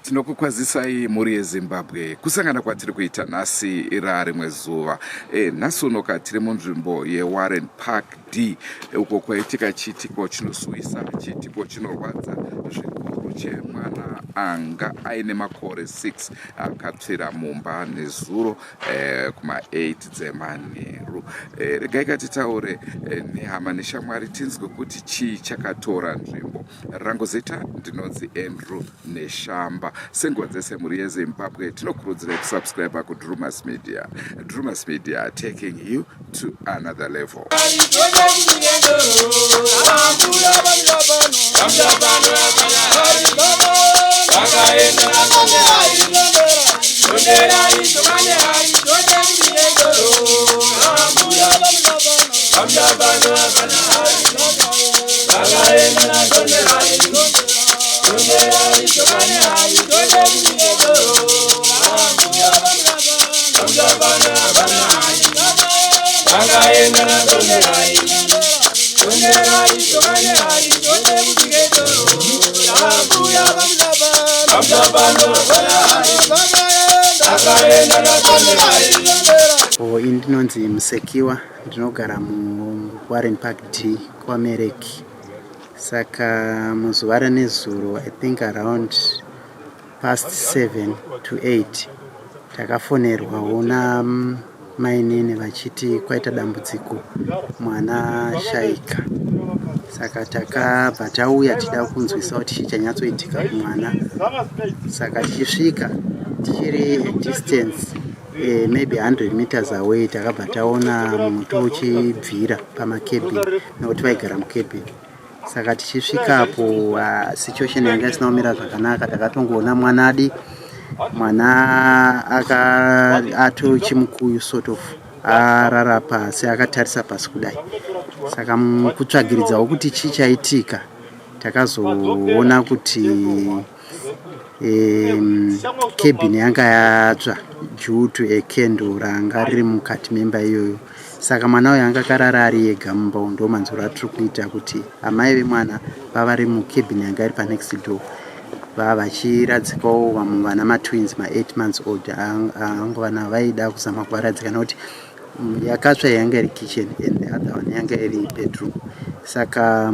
Tinokukwazisai mhuri yeZimbabwe, kusangana kwatiri kuita nhasi rarimwe zuva. Nhasi unoka tiri munzvimbo yeWarren Park D, uko kwaitika chiitiko chinosuwisa, chiitiko chinorwadza zvikuru chemwana anga aine makore 6 akatsvira mumba nezuro kuma-8 dzemanheru. Regai katitaure nehama neshamwari tinzwe kuti chii chakatora nzvimbo. Rangu zita ndinonzi Andrew Neshamba. Senguva dzese mhuri yeZimbabwe, tinokurudzirai kusubscribe kuDrumas Media. Drumas Media, taking you to another level. Oh, ini ndinonzi Musekiwa, ndinogara muWarren Park D kwaMereki. Saka muzuva ranezuro, I think around past 7 to 8, takafonerwawo namainini vachiti kwaita dambudziko, mwana shaika. Saka takabva tauya tichida kunzwisa kuti chii chanyatsoitika kumwana. Saka tichisvika, tichiri a distance maybe 100 meters away, takabva taona moto uchibvira pamacabin, nekuti vaigara mucabin. Saka tichisvikapo, situation yanga isina kumira zvakanaka. Takatongoona mwana adi mwana aka atochimukuyu, sort of arara pasi akatarisa pasi kudai. Saka mukutsvagiridzawo kuti chii chaitika, takazoona kuti cabin yanga yatsva due to a candle ranga riri mukati memba iyoyo. Saka mwana uyu anga akarara ari ega mumba. Ndo manzwiro atiri kuita kuti amai vemwana vavari mucabin yanga iri panext door, vava vachiradzikawo vamwe vana, matwins ma8 months old, angova navo, vaida kuzama kuvaradzika nekuti yakatsva yanga iri kitchen and the other one yanga iri bedroom. Saka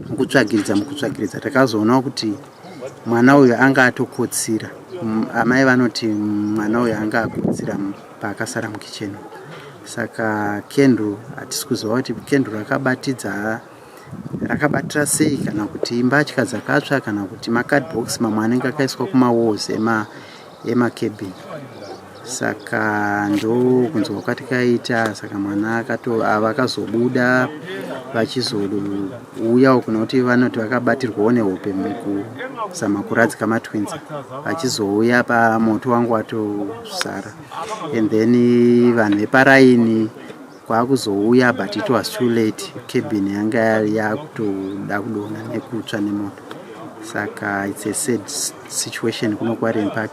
mukutsvagiridza takazoonawo kuti mwana uyu anga atokotsira. Amai vanoti mwana uyu anga akotsira paakasara mukicheni. Saka candle, hatisi kuziva kuti candle rakabatidza, rakabatira sei, kana kuti mbatya dzakatsva, kana kuti macardbox mamwe anenge akaiswa kumawalls emacabin. Saka ndo kunzwa kwatikaita. Saka mwana vakazobuda vachizouyawo kuna kuti vanoti vakabatirwawo nehope mukuzama kuradzika matwins, vachizouya pamoto wangu watosara. And then vanhu veparaini kwakuzouya, but it was too late. Cabin yanga yakutoda kudonha nekutsva nemoto. Saka it's a sad situation kuno kuWarren Park.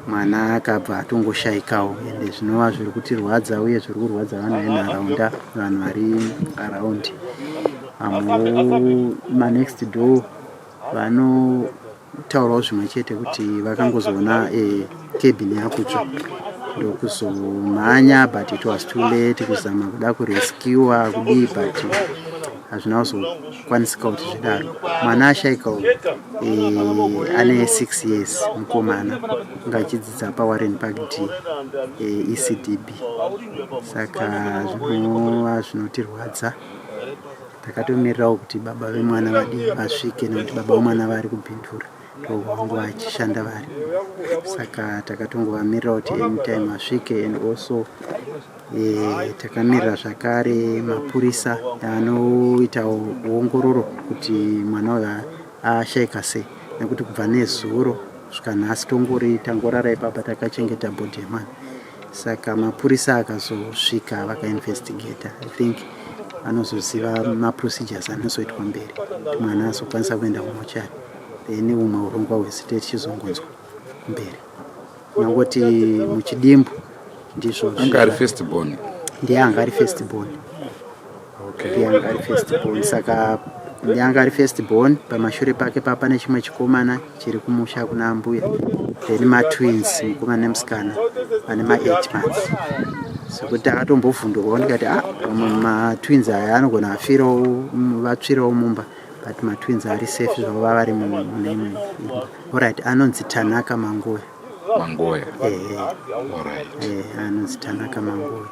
Mwana akabva atongoshayikawo, ende zvinova zviri kutirwadza uye zviri kurwadza vanhu venharaunda, vanhu vari around. Vamwewo manext door vanotaurawo zvimwe chete kuti vakangozoona cabin yakutsva, ndokuzomhanya, but it was too late kuzama kuda kurescua kudii, but hazvina kuzokwanisika kuti zvidaro. Mwana ashayikawo ane 6 years, mukomana anga achidzidza paWarren Park D ECDB. Saka zvinova zvinotirwadza. Takatomirirawo kuti baba vemwana vadii vasvike, nekuti baba vemwana vari kuBindura, ndovangu vachishanda vari. Saka takatongovamirira kuti anytime vasvike. And also E, takamirira zvakare mapurisa anoita ongororo kuti mwana uyu ashaika sei nekuti kubva nezuro kusvika nhasi tongori tangorara ipapa takachengeta body yemwana. Saka mapurisa akazosvika vakainvestigata, I think vanozoziva maprocedures anozoitwa mberi kuti mwana azokwanisa kuenda kumochari, then umwe urongwa hwese tichizongonzwa kumberi. Nangoti muchidimbu ndizvo. Anga ari first born? Ndiye anga ari first born. Ndiye anga ari first born, saka ndiye anga ari first born. Pamashure pake papa nechimwe chikomana chiri kumusha kuna ambuya, then matwins, mukomana nemusikana vane ma8 months. Sekuti takatombovhundukawo ndikati, ah, pamwe matwins aya anogona afirawo, vatsvirawo mumba, but matwins ari safe zvavo, vavari mune imwe imba. Alright, anonzi Tanaka Mangoya. Mangoya. Ehe. Anonzi Tanaka Mangoya.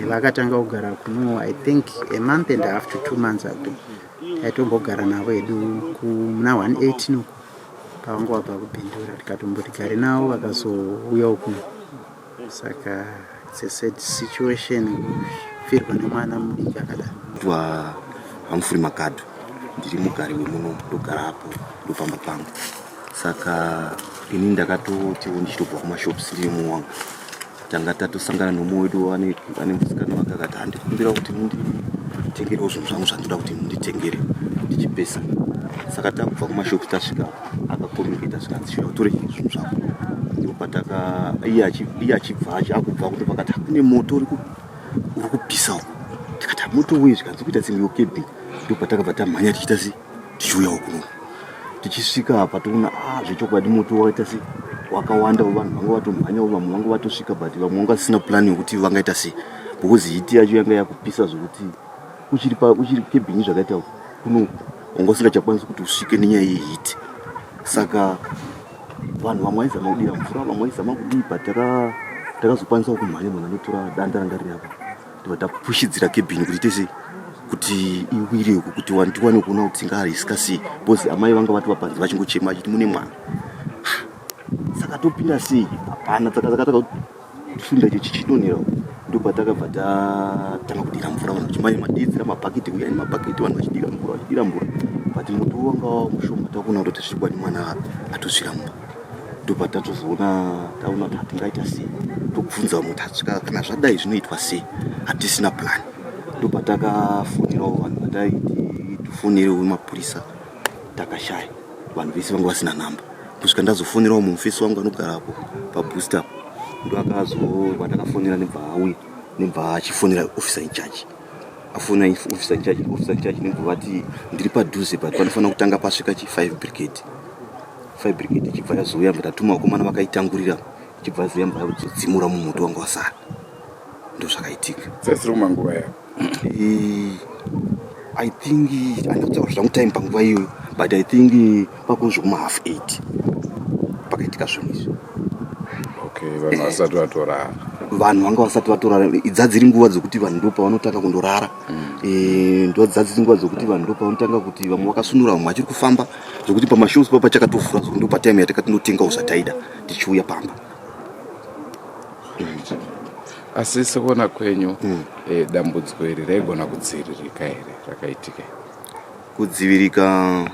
Vakatanga kugara kuno, I think, a month and a half to 2 months ago. Taitombogara navo hedu muna 118 uku pavanga vabva kuBindura, tikatomboti gare navo, vakazouyawo kuno. Saka it's a sad situation kufirwa nemwana mudiki akadaro. Twa Hamfrey Makadhu, ndiri mugari wemuno, ndogara apo ndopamba pangu. Saka ini ndakatotiwo ndichitobva kumashops ndiri mumwe wangu, tanga tatosangana nomumwe wedu ane musikana wake, akati handikumbira kuti munditengerewo zvinhu zvangu zvandinoda kuti munditengere ndichipesa. Saka takubva kumashops, tasvika, akacommunicata, zvikanzi, "Shuya utore zvinhu zvako." Ndopataka iye achibva akubva kundo pakati kune moto uri kupisa uko. Tikati, "Moto wei?" Zvikanzi kuita senge cabin. Ndopatakabva tamhanya tichiita se tichiuyawo kuno. Tichisvika apa toona, ah, zvechokwadi moto wakaita se wakawanda. Vanhu vanga vatomhanyawo, vamwe vanga vatosvika, but vamwe vanga vasina plan yekuti vangaita sei because heat yacho yanga yakupisa zvokuti uchiri cabin zvakaita kuno wanga usingachakwanisi kuti usvike nenyaya yeheat. Saka vanhu vamwe vaizama kudira mvura, vamwe vaizama kudii, but takazokwanisawo kumhanya. Munhu anotora danda ranga riri apa, tobva tapushidzira cabin kuti tese kuti iwire uku kuti vanhu tiwane kuona kuti tingariska sei, because amai vanga vatova panze vachingochema vachiti mune mwana. Saka topinda sei? Hapana. Saka takasunda icho chichidonhera, ndopatakabva tatanga kudira mvura, vanhu vachimanya madedzera mabhaketi, kuya nemabhaketi, vanhu vachidira mvura, vachidira mvura, but moto wanga wava mushoma. Takuona kutoti zvikwadi mwana atosvira mumba. Ndopatatozoona, taona kuti hatingaita sei, tobvunza vamwe kuti hatsvika kana zvadai zvinoitwa sei, hatisina plan. Ndopatakafonerawo vanhu vataiti tifonerewo mapurisa, takashaya, vanhu vese vanga vasina namba, kusvika ndazofonerawo mumufesi wangu anogarapo pabooster, ndo akazo vandakafonera, nebva auya, nebva achifonera officer in charge. Afonera officer in charge, officer in charge nebva vati ndiri padhuze, but panofanira kutanga pasvika chi 5 brigade. 5 brigade ichibva yazouya, bva tatuma vakomana vakaitangurira, ichibva yazoya, bva yazodzimura mumuto wanga wasara. Ndo zvakaitika. Dzasiri kumanguva yavo? I think handikutaura zvangu time panguva iyoyo, but I think pako zvekuma 8:30 pakaitika zvinhu izvi. Okay, vanhu vasati vatorara? Vanhu vanga vasati vatorara. Dzadziri nguva dzekuti vanhu ndo pavanotanga kundorara. Ndo dzadziri nguva dzekuti vanhu ndo pavanotanga kuti vamwe vakasunura, vamwe vachiri kufamba, zvekuti pamashops papa chakatovhura, zvokuti ndo patime yatakatinotengawo zvataida tichiuya pamba. Asi sekuona kwenyu, dambudziko iri raigona kudziviririka here rakaitika? Kudzivirika,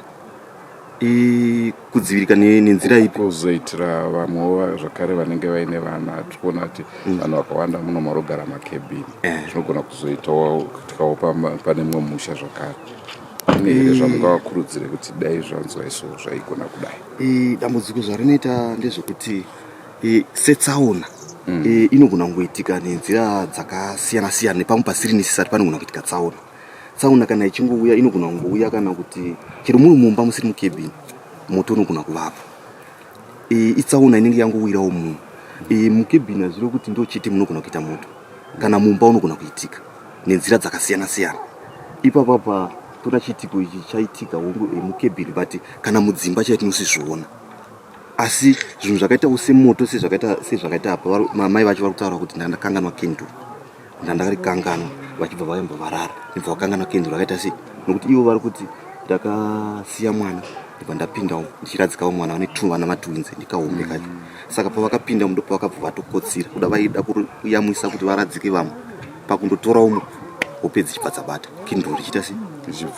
kudzivirika nenzira ipi? Kuzoitira vamwewo zvakare vanenge vaine vana. Tiri kuona kuti vanhu vakawanda muno marogara macabin. Zvinogona kuzoitawo kutikawo pane mumwe musha zvakare. Pane here zvamungavakurudzire kuti dai zvanzwa iso zvaigona kudai? Dambudziko zvarinoita ndezvekuti setsaona inogona kungoitika nenzira dzakasiyana siyana, nepamwe pasiri necessary panogona kuitika tsaona. Tsaona kana ichingouya inogona kungouya kana kuti chero muri mumba musiri mucabin, moto unogona kuvapo. Itsaona inenge yangowirawo munhu. Mucabin hazviro kuti ndo chete munogona kuita moto, kana mumba unogona kuitika nenzira dzakasiyana siyana. Ipapapa toda chiitiko ichi chaitika hongu mucabin, but kana mudzimba chai tinosizviona. Asi zvinhu zvakaitawo semoto sezvakaita apa, mamai vacho vari kutaura kuti ndandakanganwa candle, ndandakarikanganwa, vachibva vayamba varara, nebva vakanganwa candle rakaita sei, nokuti ivo vari kuti ndakasiya mwana. Ndobva ndapinda umu ndichiradzikawo mwana vane two vana matwins ndikahombe kacho. Saka pavakapinda umu ndopavakabva vatokotsira kuda vaida kuyamwisa kuti varadzike vamwe pakundotora umu hope dzichibva dzabata kinduru richiita se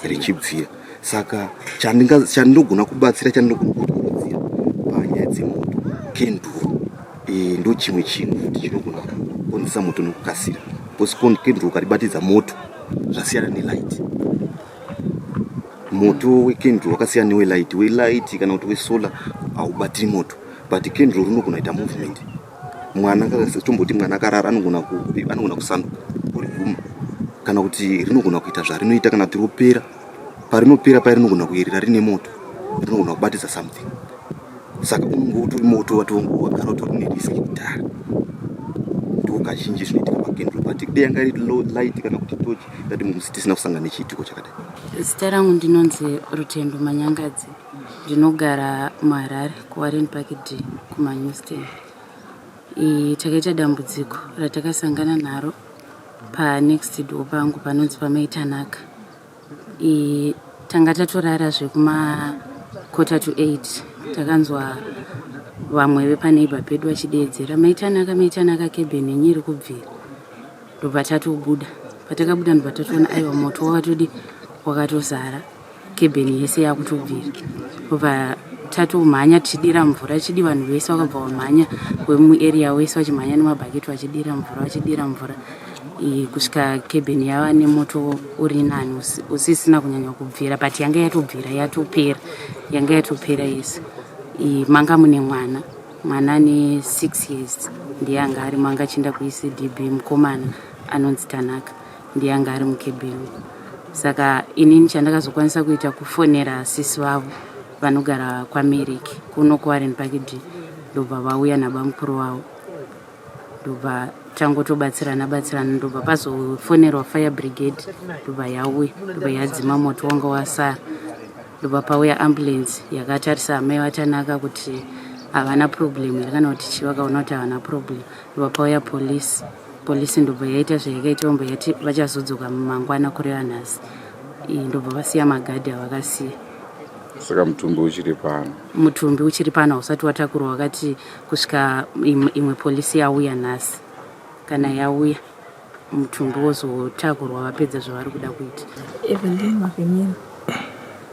richibvira. Saka chandinogona kubatsira chandinogona kukurudzira panyaya dzemoto kenduru e, ndo chimwe chinhu futi chinogona kukonzesa moto nokukasira because kenduru ukaribatidza moto zvasiyana nelight moto wekenduru wakasiyana newelight welight kana kuti wesolar haubatiri moto but kenduru rinogona kuita movement mwana tomboti mwana akarara anogona anogona kusanduka kuriguma kana kuti rinogona kuita zvarinoita kana kuti ropera parinopera paya rinogona kuyerera rine moto rinogona kubatidza something saka unonge utori moto watongo wagara utori neriski kudhara ndo kazhinji zvinoitika pakendro but dei yanga iri light kana kuti tochi dati mumsi tisina kusangana nechiitiko chakadai zita rangu ndinonzi rutendo manyangadzi Ndinogara muHarare kuWarren Park D kumaNewston. Takaita dambudziko ratakasangana naro panext door pangu panonzi paMaitanaka. Tanga tatorara zvekuma quarter to eight takanzwa vamwe vepaneighbor pedu vachideedzera Maitanaka Maitanaka cabin yenyu iri kubvira ndobva tatobuda. Patakabuda ndobva tatoona aiwa moto wakatodi wakatozara. Cabin yese yakutobvira obva tatomhanya tichidira mvura chidi vanhu vese vakabva vamhanya wemuarea wese vachimhanya nemabhaketi vachidira mvura vachidira mvura kusvika cabin yava nemoto uri nani usisina kunyanya kubvira but yanga yatobvira yatopera yanga yatopera yese manga mune mwana mwana ane six years ndiye anga ari manga achienda kuecdb mukomana anonzi tanaka ndiye anga ari mucabin saka inini chandakazokwanisa kuita kufonera sisi vavo vanogara kwamereki kuno kuwaren park d ndobva vauya nabamukuru wavo ndobva tangotobatsirana batsirana ndobva pazofonerwa fire brigade ndobva yauya ndobva yadzima moto wanga wasara ndobva pauya ambulance yakatarisa amai vatanaka kuti havana problem here kana kuti chii vakaona kuti havana problem ndobva pauya police Police ndobva yaita zvayakaita vobva yati vachazodzoka mangwana kureva nhasi. Ndobva vasiya magadhi avakasiya. Saka mutumbi uchiri pano? Mutumbi uchiri pano hausati watakurwa wakati kusvika imwe polisi yauya nhasi. Kana yauya mutumbi wozotakurwa vapedza zvavari kuda kuita. Evelyn Mavhemira.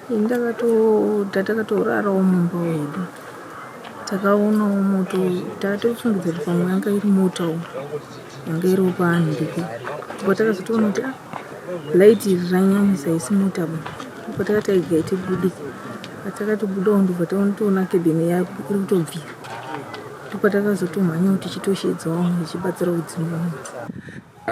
Ini takatorarawo mumba wedu takaonawo moto takatofungidzira kuti pamwe yanga iri motawo yanga iriwo paanhuriki ndipo takazotoona kuti ah, light iri ranyanyisa isi mota ba ndipo takati aigai tibude patakatobudawo ndobva taotoona kebheni yako iri kutobvira ndipo takazotomhanyawo tichitoshedzawo vamwe tichibatsira kudzima moto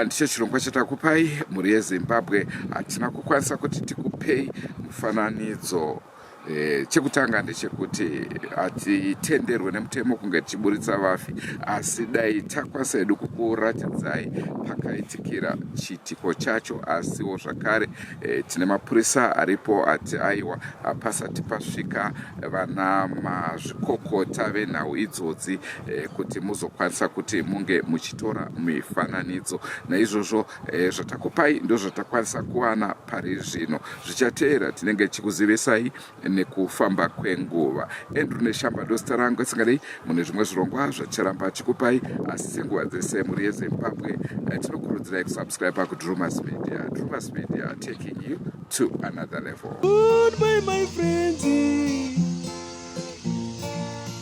Ndicho chirongwa chatakupai mhuri yeZimbabwe. Hatina kukwanisa kuti tikupei mufananidzo. E, chekutanga ndechekuti hatitenderwe nemutemo kunge tichiburitsa vafi, asi dai takwanisa hedu kukuratidzai pakaitikira chiitiko chacho. Asiwo zvakare e, tine mapurisa aripo ati aiwa pasati pasvika vana mazvikokota venhau idzodzi eh, kuti muzokwanisa kuti munge muchitora mifananidzo naizvozvo eh, zvatakupai ndozvatakwanisa kuwana pari zvino zvichateera tinenge tichikuzivisai nekufamba kwenguva andrew neshamba ndozita rangu asingadei mune zvimwe zvirongwa zvaticharamba tichikupai asi senguva dzese mhuri yezimbabwe eh, tinokurudzirai kusubscribe kudrumas media drumas media taking you to another level Goodbye, my friends.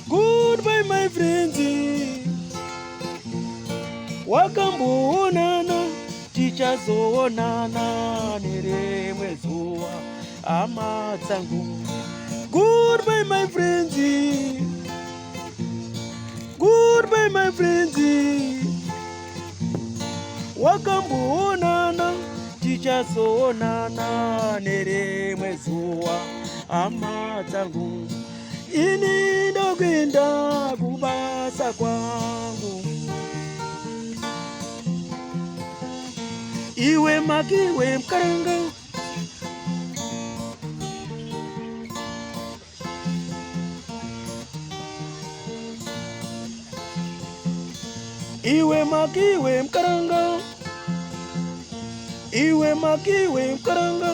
Goodbye, my friends. Wakamboonana, tichazoonana nerimwe zuva, hama dzangu. Goodbye, my friends. Goodbye, my friends. Wakamboonana, tichazoonana nerimwe zuva, hama dzangu. Ini ndokuenda kubasa kwangu. Iwe makiwe mkaranga Iwe makiwe mkaranga Iwe makiwe mkaranga.